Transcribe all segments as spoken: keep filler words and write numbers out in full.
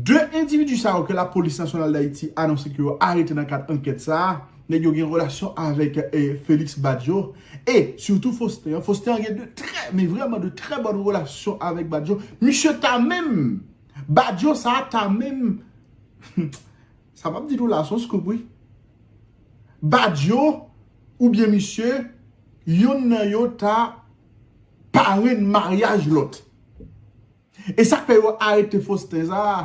De endividi sa yo ke Lapolis Nasyonal Dayiti anonse ke yo arete nan kad ankèt sa a, nèg yo gen relasyon avèk, eh, Félix Badio e sitou Faustin. Faustin gen de trè, men vrèman de trè bòn relasyon avèk Badio. Misye ta menm, Badio sa a ta menm, sa m ap di nou la, se yon scoop, wi. Badio oubyen misye, yonn nan yo ta parenn maryaj lòt. E sa k fè yo arete Faustin sa a,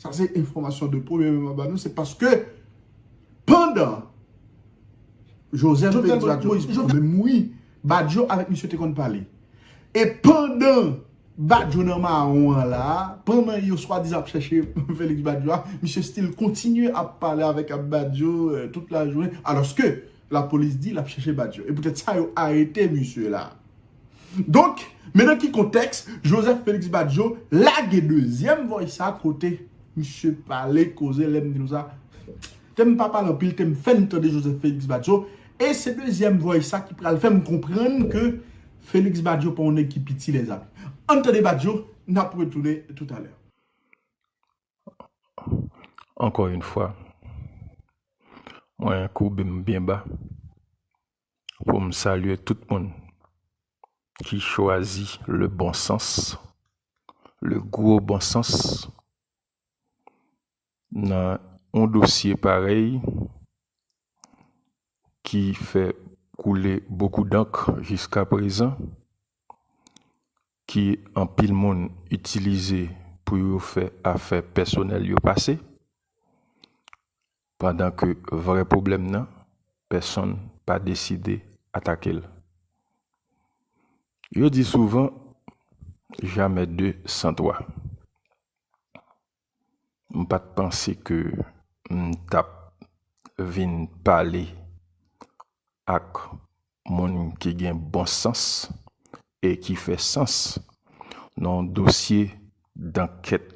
sa se enfòmasyon de premye men mwen ba nou, se paske pandan Joseph Félix Badio, Moïse, Jovenel, wi, Badio avèk misye te konn pale. E pandan Badio nan mawon an la, pandan yo swadizan ap chèche Félix Badio a, misye still kontinye ap pale avèk ap Badio, eh, tout lajounen, alòske lapolis di l ap chèche Badio. E poutèt sa yo arete misye la. Donk, men nan ki kontèks Joseph Félix Badio lage dezyèm vòy sa kote misye pale koze, lè m di nou sa, te m pa pale anpil, te m fè n tande Joseph Félix Badio, e se dezyèm vòy sa ki pral fè m konprann ke Félix Badio pa yon nèg ki piti lèzami. Ann tande Badio, n ap retounen toutalè. Encore une fois, mwen koube m byen ba pou m salye tout moun ki chwazi le bon sens, le gwo bon sens nan yon dosye parèy ki fè koule beaucoup d'encre jiska prezan, ki anpil moun itilize pou yo fè afè pèsonèl yo pase, pandan ke vrè pwoblèm nan, pèsonn pa deside atake l. Yo di souvan, jamais deux sans trois. M pa t panse ke m t ap vin pale ak moun ki gen bon sans e ki fè sans nan yon dosye dankèt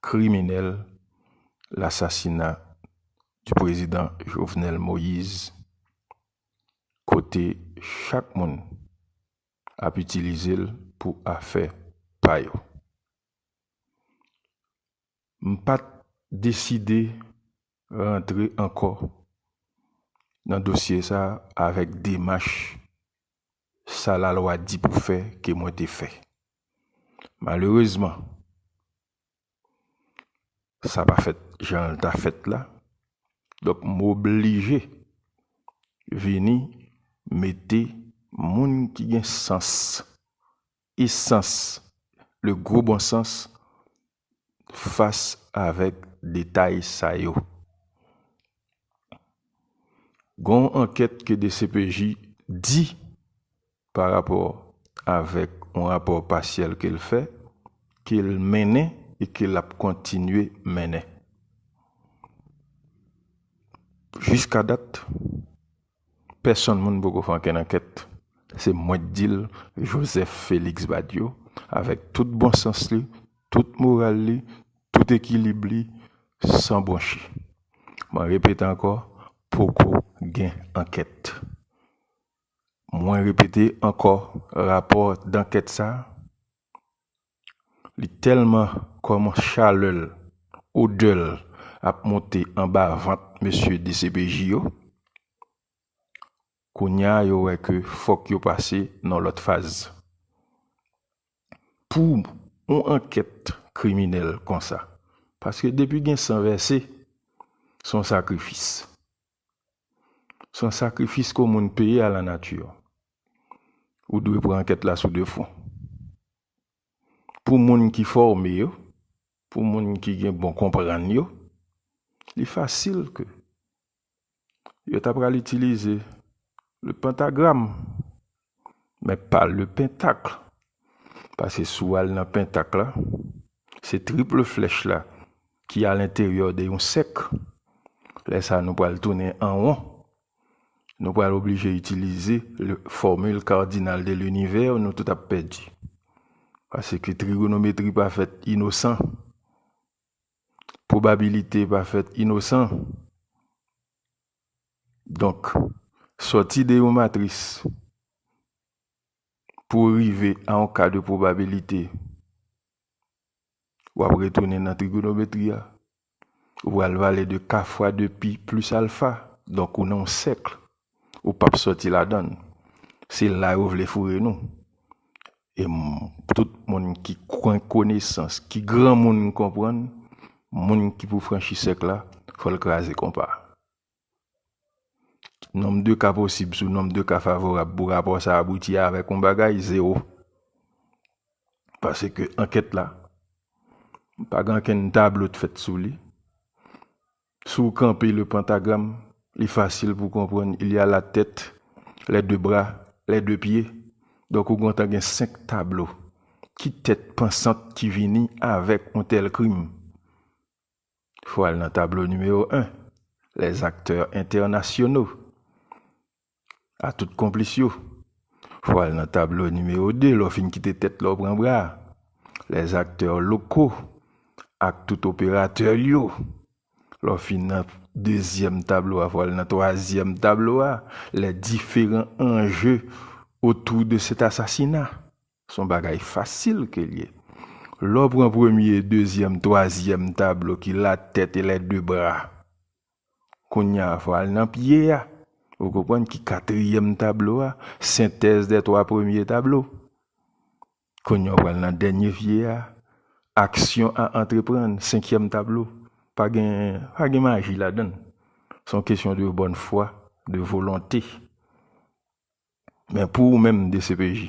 kriminèl, lasasina di prezidan Jovenel Moïse, kote chak moun ap itilize l pou afè pa yo. M pa t deside rantre ankò nan dosye sa a avèk demach sa lalwa di pou fè ke mwen te fè. Malerezman, sa pa fèt jan l ta fèt la. Donk, m oblije vini mete moun ki gen sans, esans, le gwo bon sans, fas avèk detay sa yo. Gon ankèt ke D C P J di pa rapò avèk yon rapò pasyèl ke l fè, ke l mennen e ke l ap kontinye mennen. Jiska dat, pèsonn moun poko fè ankenn ankèt. Se mwen k di l, Joseph Félix Badio, avèk tout bon sans li, tout moral li, tout ekilib li, san bwonchi. Mwen repete ankò, poko gen ankèt. Mwen repete ankò, rapò dankèt sa a, li tèlman kòman chalè l, odè l ap monte anba vant mesye D C P J yo. Kounye a, yo wè ke fòk yo pase nan lòt faz. Pou yon ankèt kriminèl konsa, paske depi gen san vèse, se yon sakrifis. Se yon sakrifis ke yon moun peye a la nati. Ou dwe pran ankèt la sou de fwon. Pou moun ki fòme yo, pou moun ki gen bon konprann yo, li fasil ke yo ta pral itilize le pentagram, men pa le pentakl. Paske si w al nan pentakl la, se triple flèch la ki alenteryè de yon sèk. Lè sa a, nou pral tounen an won. Nou pral oblije itilize le formule cardinale de l'univers, nou tout ap pèdi. Paske trigonometri pa fèt inosan. Pwobabilite pa fèt inosan. Donk, sòti de yon matris pou rive a yon ka de pwobabilite W ap retounen nan trigonometri a. Ou pral pale de K fwa de pi plis alfa. Donk, ou nan yon sèk. Ou p ap sòti ladan l. Se la yo vle foure nou. E m, tout moun ki gen konesans, ki granmoun konprann, moun ki pou franchi sèk la, fò l kraze konpa. Nonb de ka posib sou nonb de ka favorab pou rapò sa abouti avèk yon bagay, zewo. Paske ankèt la, pa gen ankenn tablo t fèt sou li. Si w kanpe le pentagram, li fasil pou konprann, il y a la tête, les deux bras, les deux pieds. Donk, ou gentan gen senk tablo. Ki tèt pansant ki vini avèk yon tèl krim? Fò al nan tablo nimewo en, les acteurs internationaux, a tout konplis yo. Fò al nan tablo nimewo de, lè w fin kite tèt la, w pran bra a, les acteurs locaux, ak tout operatè yo. Lè w fin nan dezyèm tablo a, fò al nan twazyèm tablo a, les différents enjeux autour de cet assassinat. Se yon bagay fasil ke l ye. Lè w pran premye, dezyèm, twazyèm tablo ki la tête et les deux bras, kounye a fò al nan pye a. Ou konprann ki katriyèm tablo a, synthèse des trois premiers tableaux. Kounye a w pral nan dènye pye a, action à entreprendre, senkyèm tablo. Pa gen, pa gen maji ladan l. Se yon kesyon de bonne foi, de volonté. Men pou ou menm, D C P J,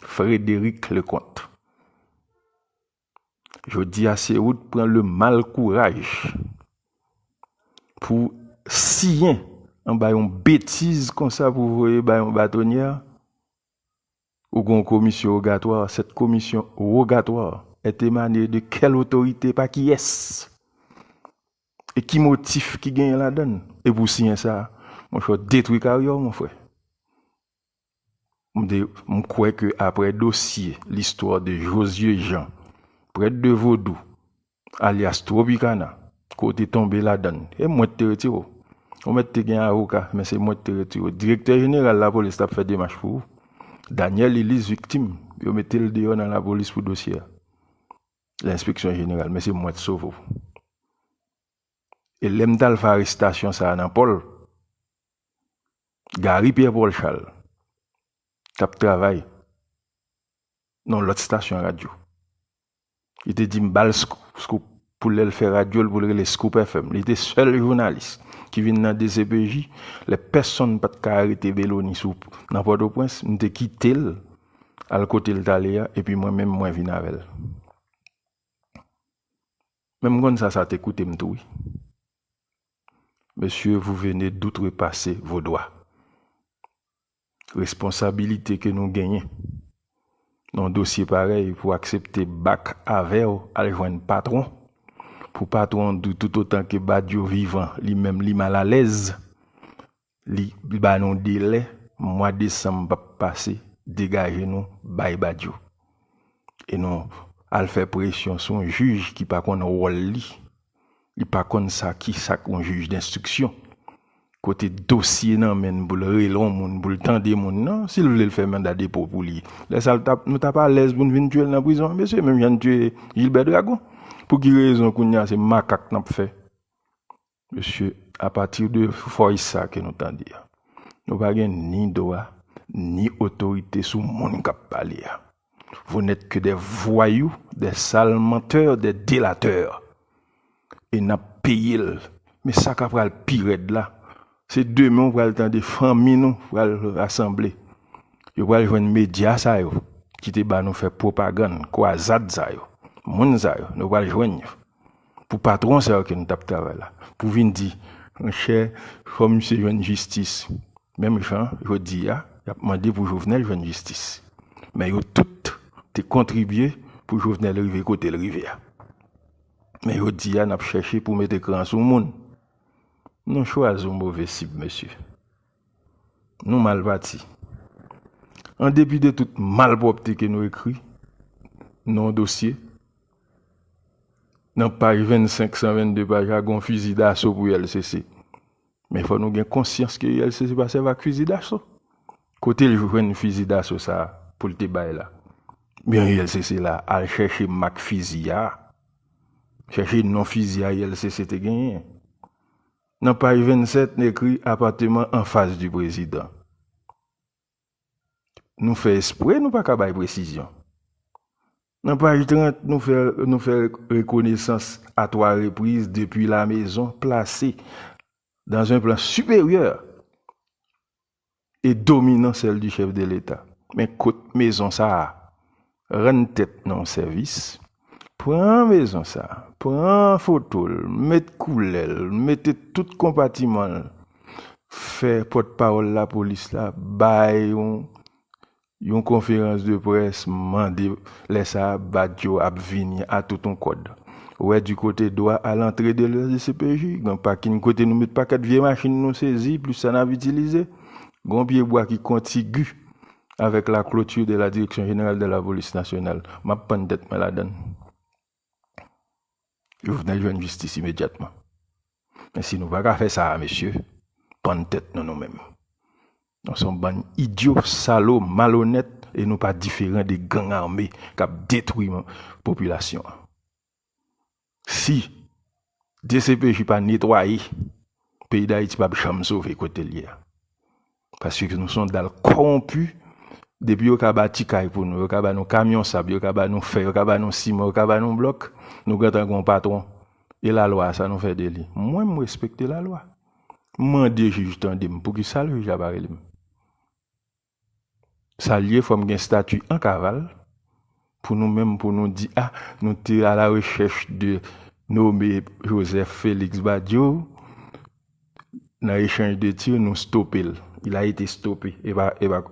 Frédéric Leconte, jodi a se ou t pran le mal kouraj pou siyen anba yon betiz konsa pou voye bay yon batonye, ou gen yon komisyon wogatwa, cette commission rogatoire est émanée de quelle autorité, pa kiyès? E ki motif ki genyen ladan l? E pou siyen sa, monchè, w detwi karyè w, mon frè. M de, m kwè ke aprè dosye, l'histoire de Josué Jean, prèt de vodou, alyas Tropicana, ke w te tonbe ladan l, e mwen t te retire w. Ou mèt te gen avoka, men se mwen t te retire w. Direktè jeneral lapolis t ap fè demach pou ou. Daniel Elise viktim, yo mete l deyò nan lapolis pou dosye a. Lenspeksyon jeneral, men se mwen t sove w. E lè m t al fè arestasyon sa a nan Pòl, Gary Pierre Paul Charles t ap travay nan yon lòt stasyon radyo. Li te di m ba l Scoop, Scoop, pou lè l fè radyo l, pou l rele Scoop F M. Li te sèl jounalis ki vin nan D C P J lè pèsonn pa t ka arete Belony sou, nan Pòtoprens. M te kite l al kote l t ale a, epi mwen menm, mwen vin avè l. Men m konn sa sa te koute m tou, wi. Monsieur, vous venez d'outrepasser vos droits. Responsabilite ke nou genyen nan yon dosye parèy pou aksepte bak avè w al jwenn patwon. Pou patwon an di w toutotan ke Badio vivan, li menm li malalèz, li, li ba nou delè, mwa desanm p ap pase, degaje nou, bay Badio. E nou al fè presyon sou yon jij ki pa konn wòl li. Li pa konn sa ki sa k yon jij denstriksyon. Kote dosye nan men l pou l rele yon moun, pou l tande moun nan, si l vle l fè manda depo pou li. Lè sa l t ap, nou t ap alèz pou n vin tiye l nan prizon an, mesye, menm jan n tiye Gilbert Dragon. Pou ki rezon kounye a se makak n ap fè? Mesye, apati de fòy sa ke nou tande a, nou pa gen ni dwa, ni otorite sou moun k ap pale a. Vous n'êtes que des voyous, des sales menteurs, des délateurs. E n ap peye l. Men sa k ap pral pi rèd la, se demen w pral tande fanmi nou pral rasanble. Yo pral jwenn medya sa yo ki te ba nou fè pwopagann, kwazad sa yo, moun sa yo, nou pral jwenn yo. Pou patwon sa yo ke nou t ap travay la, pou vin di, monchè, fò misye jwenn jistis. Menm jan, jodi a, y ap mande pou Jovenel jwenn jistis. Men yo tout te kontribye pou Jovenel rive kote l rive a. Men jodi a, n ap chèche pou mete kran sou moun. Nou chwazi yon move sib, mesye. Nou mal pati. An depi de tout malpwòpte ke nou ekri nan yon dosye, nan paj vennsenk, san vennde paj la, gen yon fizi daso pou U L C C. Men fò nou gen konsyans ke U L C C pa sèvi ak fizi daso. Kote l jwenn fizi daso sa a pou l te bay la? Byen, U L C C la al chèche mak fizi a. Chèche non fizi Ariel C C te genyen. Nan paj vennsèt, nou ekri apatman anfas di prezidan. Nou fè espre nou pa ka bay presizyon. Nan paj trant, nou fè, nou fè rekonesans a twa repriz depi la maison placée dans un plan supérieur et dominant celle du chef de l'État. Men kot mezon sa a, rann tèt nou sèvis, pran mezon sa a, pran foto l, met koulè l, mete tout konpatiman l, fè pòtpawòl lapolis la bay yon, yon konferans de près, mande lè sa a Badio ap vini a tout yon kòd. Ou wè, du côté droit à l'entrée de la D C P J, gen pakin kote nou met pakèt vye machin nou sezi, plis sa n ap itilize. Gon pye bwa ki kontigu avec la clôture de la Direction Générale de la Police Nationale. M ap pann tèt mwen ladan l. Jovenel jwenn jistis imedyatman. Men si nou pa ka fè sa a, mesye, pann tèt nou nou menm. Nou se yon bann idyo, salo, malonèt, e nou pa diferan de gang ame k ap detwi popilasyon an. Si D C P J pa netwaye, peyi Dayiti p ap janm sove kote l ye a. Paske nou se yon dal kòwonpi, depi yo ka bati kay pou nou, yo ka ba nou kamyon sab, yo ka ba nou fè, yo ka ba nou siman, yo ka ba nou blòk, nou gentan gen yon patwon. E lalwa a, sa nou fè de li? Mwen, m respekte lalwa. M mande jij tande m, poukisa l jij la pa rele m? Sa l ye, fò m gen stati an kaval pou nou menm, pou nou di, a, nou te à la recherche de nommé Joseph Félix Badio, nan echanj de tir, nou stope l. Il a été stoppé. E pa, e pa,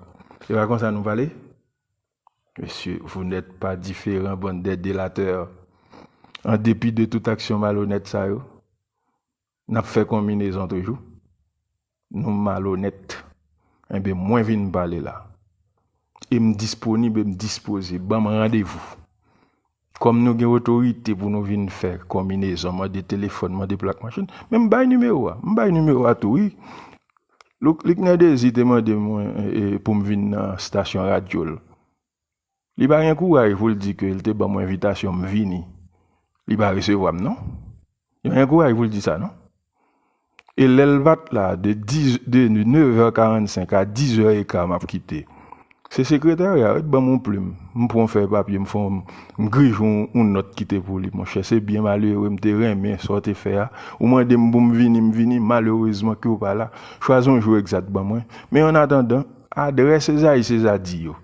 e pa konsa nou pale? Mesye, vous n'êtes pas différents, bande de délateurs. En dépit de tout aksyon malonèt sa yo, n ap fè konbinezon toujou. Nou malonèt. Enben, mwen vin pale la. E m disponib, e m dispoze. Ban m randevou. Kòm nou gen otorite pou nou vin fè konbinezon, mande telefòn, mande plak machin, men m bay nimewo a. M bay nimewo a tou, wi. Luc-, Luckner Désir te mande mwen, e, e, pou m vin nan stasyon radyo l. Li pa gen kouraj pou l di ke l te ban mwen envitasyon m vini. Li pa resevwa m, non. Li pa gen kouraj pou l di sa, non. E lè l pa t la, de diz, de nèf è karannsenk a diz è eka m ap kite. Se sekretarya a wi, t ban m yon plim. M pran yon fèy papye, m fè yon, m grije yon, yon nòt kite pou li. Monchè, se byen malere, m te renmen sa w te fè a. Ou mande m pou m vini, m vini. Malerezman ke w pa la. Chwazi yon jou egzat ban mwen. Men an atandan, adrès Ezayi Seza di yo.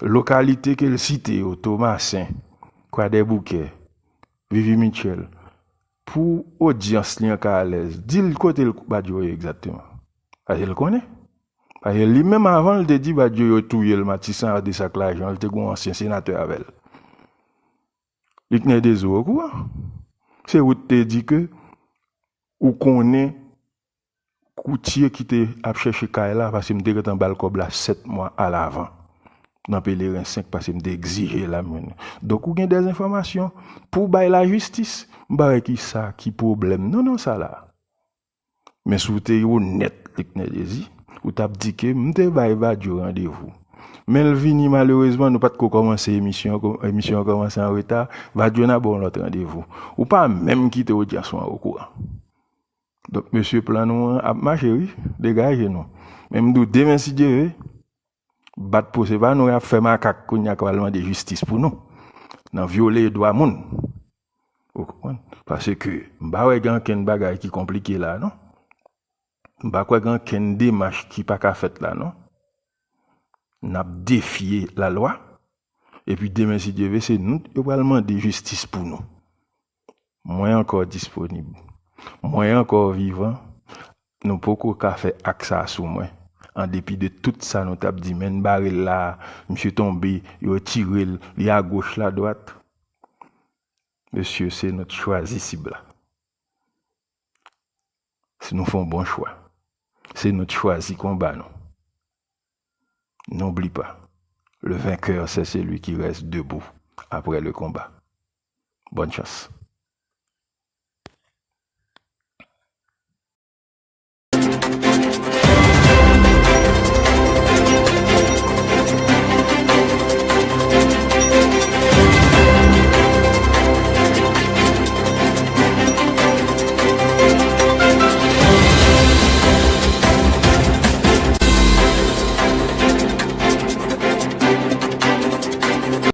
Lokalite ke l site yo, Tomasen, Kwadèboukè, Vivi Mitchell, pou odyans li an ka alèz, di l kote l Badio ye egzakteman. Paske l konnen. Paske li menm avan l te di Badio yo touye l Matisan a de sak lajan, l te gen yon ansyen senatè avè l. Luckner Désir okouran. Se ou t te di ke ou konnen koutye ki te ap chèche kay la, paske m te gentan ba l kòb la sèt mwa alavan nan Pelerin senk, paske m te egzije l a mwen. Donk, ou gen dèzenfòmasyon pou w bay lajistis. M pa wè ki sa ki pwoblèm non nan sa la. Men si w te onèt, Luckner Désir, ou t ap di ke m te bay Badio randevou. Men l vini, malerezman, nou pa t ko kòmanse emisyon an, emisyon an kòmanse an reta, Badio n a ba w lòt randevou. Ou pa menm kite odyans ou an okouran. Donk, mesye, plan nou an ap mache, wi. Degaje nou. Men m di w, demen, si Dye ve, bat po, se pa nou y ap fè makak kounye a k ap al mande jistis pou nou. Nan vyole dwa moun. Ou konprann? Paske m pa wè gen ankenn bagay ki konplike la, non. M pa kwè gen ankenn demach ki pa ka fèt la, non. N ap defye lalwa. Epi demen, si Dye ve, se nou yo pral mande jistis pou nou. Mwen ankò disponib. Mwen ankò vivan. Nou poko ka fè ak sa sou mwen. An depi de tout sa nou t ap di, men n bare l la, misye tonbe, yo tire l, li agoch, ladwat. Mesye, se nou t chwazi sib la. Si nou fè yon bon chwa, se nou t chwazi konba nou. N'oublie pas, le vainqueur, c'est celui qui reste debout après le combat. Bonne chance.